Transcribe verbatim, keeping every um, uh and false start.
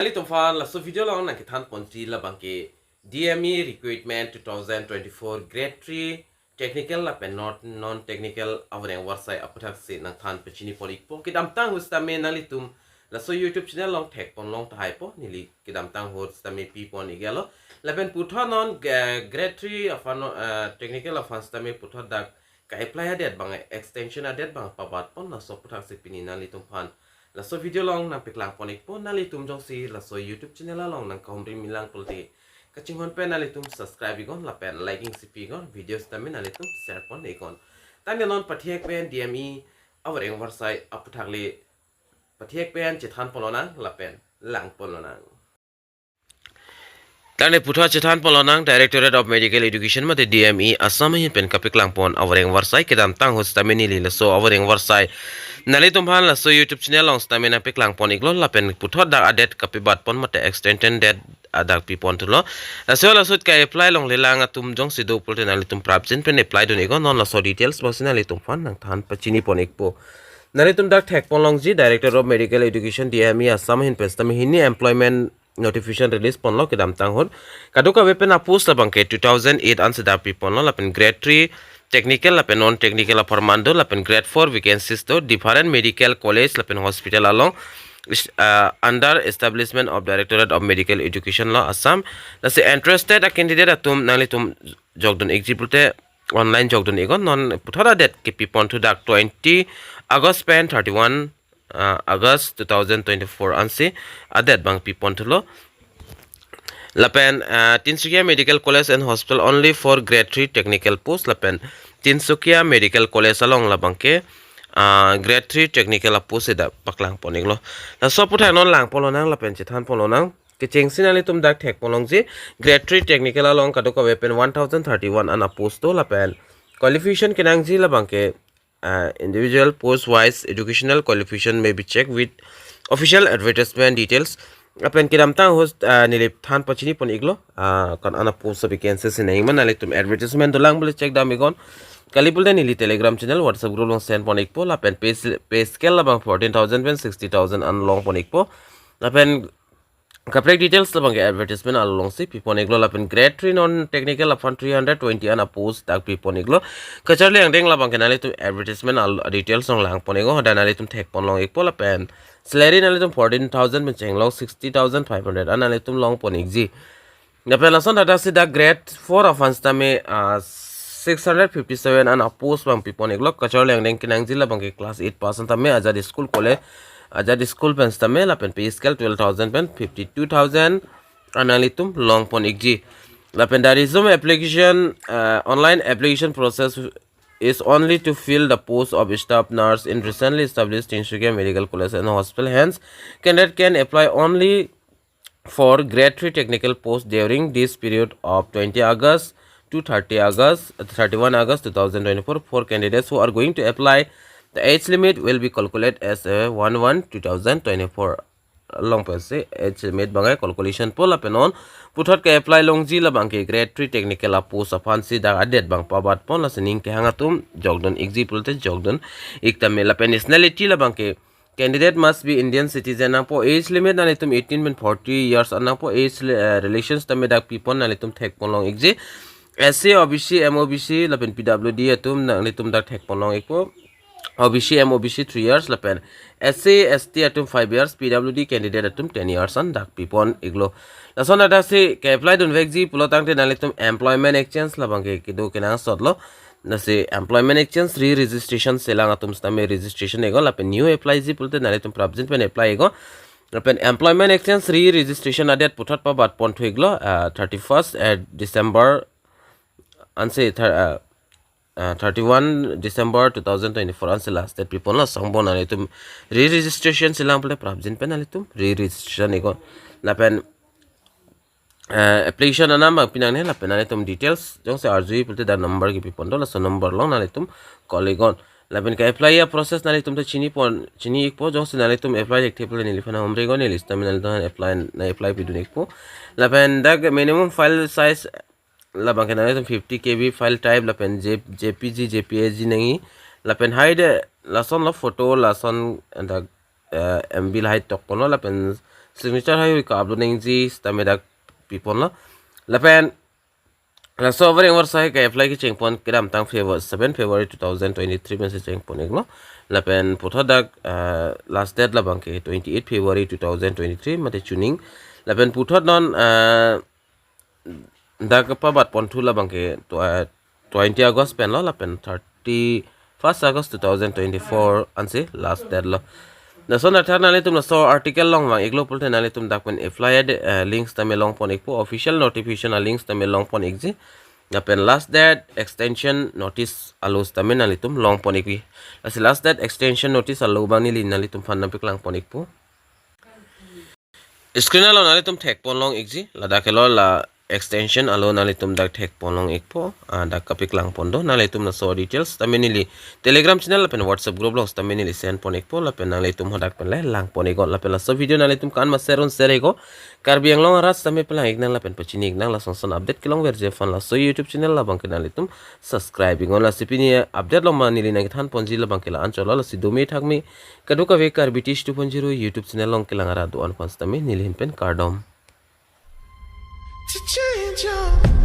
Nanglitum aphan laso video along nangkethan ponji labangke D M E Recruitment two thousand twenty-four Grade three Technical lapen non, non-technical avoreng avarsai aputhaksi nangthan pachini pon ikpo. Kedamtang ahut sitame nanglitum laso YouTube channel along thek pon long tahai po, neli kedamtang ahut sitame pi pon ik-etlo. Lapen puthot non, eh, Grade three aphan, eh, technical aphan sitame puthot dak ka-apply adet abang, extension adet abang pabat pon, laso aputhaksi pini nanglitum aphan laso video along nangpeklang pon ikpo. Nanglitum jongsi laso YouTube channel along nangkahumri milang pulote kachinghon pen nanglitum subscribe iknon lapen liking si pi iknon, video sitame nanglitum share pon iknon. Tangte non pathek pen D M E avoreng avarsai aputhak le pathek pen chethan pon lonang lapen lang pon lonang. Tangte puthot chethan pon lonang, Directorate of Medical Education mate D M E Assam ahin pen kapeklang pon avoreng avarsai. Kedamtang ahut sitame neli laso avoreng avarsai nanglitum aphan laso YouTube channel along sitame nangpeklang pon iklo, lapen puthot dak adet kapebat pon mate extension date adak pi pon thulo. Laso laso ahut ka-apply longlelang atum jongsi do pulote nanglitum prapjin pen apply dun iknon, non laso details abangsi nanglitum aphan nangthan pachini pon ikpo. Nanglitum dak thek pon longji, Director of Medical Education, D M E Assam ahin pen sitame hini employment notification release ponlo kedamtang ahut. Kadokave pen a-post labangke two thousand eight ansi dak pi ponlo, lapen Grade three technical lapen non-technical apharman do, lapen Grade four vacancies do, different medical college lapen hospital along is, uh, under establishment of Directorate of Medical Education lo Assam. Lasi interested a-candidate atum nanglitum jokdun ikji pulote online jokdun iknon, non puthot adet kepi pon thu dak twenty August pen thirty-one, uh, August two thousand twenty-four ansi adet abang pi pon thulo. Lapen, uh, Tinsukia Medical College and Hospital only for Grade three technical post, lapen Tinsukia Medical College along labangke, uh, Grade three technical a-post si dak paklang pon iklo. Laso aputhak non lang pon lonang lapen chethan pon lonang. Kechengsi nanglitum dak thek pon longji, Grade three technical along kadokave pen one thousand thirty-one an a-post do, lapen qualification kenangji labangke, uh, individual post wise educational qualification may be checked with official advertisement details. Lapen kedamtang ahut, uh, neli than pachini pon iklo, uh, kon-an a-post a-vacancy si nangji ma, nanglitum advertisement dolang pulote check dam iknon. Kali pulote neli Telegram channel, WhatsApp group along send pon ikpo, lapen pay, pay scale labang fourteen thousand pen sixty thousand an long pon ikpo. Lapen kaprek details labangke advertisement alongsi pi pon iklo, lapen Grade three non-technical aphan three hundred twenty an a-post dak pi pon iklo. Kacharli angdeng labangke nanglitum advertisement al details along lang pon iknon, hadak nanglitum thek pon long ikpo, lapen salary nanglitum fourteen thousand pen chenglong, sixty thousand five hundred an nanglitum long pon ikji. Lapen lason hadak si dak Grade four aphan sitame, ah, six hundred fifty-seven an a-post abang pi pon iklo. Kacharli angdeng kenangji labangke class eight pass an tame, ajat school, college, ajat school pen sitame, lapen pay scale twelve thousand pen fifty-two thousand an nanglitum long pon ikji. Lapen the resume application, uh, online application process is only to fill the post of staff nurse in recently established Tinsukia Medical College and Hospital. Hence, candidate can apply only for Grade three technical post during this period of twenty August to thirty August, thirty-one August two thousand twenty-four. For candidates who are going to apply, the age limit will be calculated as a one one two thousand twenty-four. Long pensi age limit abangke calculation po, lapen non puthot ka-apply longji labangke Grade three technical a-post aphansi dak adet abang pabat pon, lasi ning kehang atum jokdun ikji pulote jokdun ik tame. Lapen nationality labangke candidate must be Indian citizen nangpo. Age limit nanglitum eighteen pen forty years an nangpo. Age li-, eh, relations tame dak pi pon, nanglitum thek pon long ikji. S C, O B C, M O B C lapen P W D atum nanglitum dak thek pon long ikpo. O B C, M O B C three years lapen S C, S T atum five years, P W D candidate atum ten years an dak pi pon iklo. Lason hadak si ka-apply dunvekji pulo tangte nanglitum employment exchange labangke kedo kenangsot lo. Lasi employment exchange re-registration selang atum sitame registration iknon, lapen new apply ji pulote nanglitum prapjin pen apply iknon. Lapen employment exchange re-registration adet puthot pabat pon thu iklo, ah, thirty-first, eh, December ansi thir-, ah, ah, thirty-one December two thousand twenty-four ansi last date pi ponlo. Lason angbong nanglitum re-registration selang pulote prapjin pen nanglitum re-registration iknon. Lapen, eh, application anam abang pinangne, lapen nanglitum details jongsi arjuji pulote dak number kepi pon do, laso number along nanglitum call iknon. Lapen ka-apply a-process nanglitum ta chini pon, chini ikpo, jongsi nanglitum apply thekthe pulote neliphan humri iknon, neli sitame nanglitum apply, nang-apply pidun ikpo. Lapen dak minimum file size labangke nanglitum fifty K B file type lapen J-, J P G, J P S G nangji. Lapen height, eh, lasonlo photo, lason dak, eh, M B height tok ponlo, lapen signature hai ka upload nangji sitame dak piponlo. Lapen laso Avareng Avarsai ke-apply kechengpon kedamtang February, seven February two thousand twenty-three pensi chengpon-iklo. Lapen puthot dak, eh, last date labang ke twenty-eight February two thousand twenty-three mate chuning. Lapen puthot non, eh, dak pabatponthu labang ke tw-, twenty August penlo lapen thirty-first August two thousand twenty-four ansi last date lo. Lason athak nanglitum laso article along vang-iklo pulote nanglitum dak pen apply, eh, link sitame longpon-ikpo, official notification a-link sitame longpon-ikji. Lapen last date extension notice alo sitame nanglitum longpon-ikji. Lasi last date extension notice alo abang neli nanglitum aphan nangpaklangpon-ikpo. Screen along nanglitum thekpon long-ikji, ladak helo la extension alo nanglitum dak thekpon long-ikpo, ah, dak kapaklangpon do, nanglitum laso details sitame neli Telegram channel lapen WhatsApp group along sitame neli send pon-ikpo, lapen nanglitum hadak pen le langpon-iknon, lapen laso video nanglitum kan ma share un share-iknon, Karbi Anglong arat sitame palang-iknang lapen pachini-iknang, lason son update kelongverji aphan laso YouTube channel labang ke nanglitum subscribe-iknon. Lasi pini update along ma neli nangkethanponji labang ke la-anchotlo, lasi dome thakme kadokave Karbi Tish two point zero YouTube channel along kelang arat do-an aphan sitame neli ahin pen kardom. To change your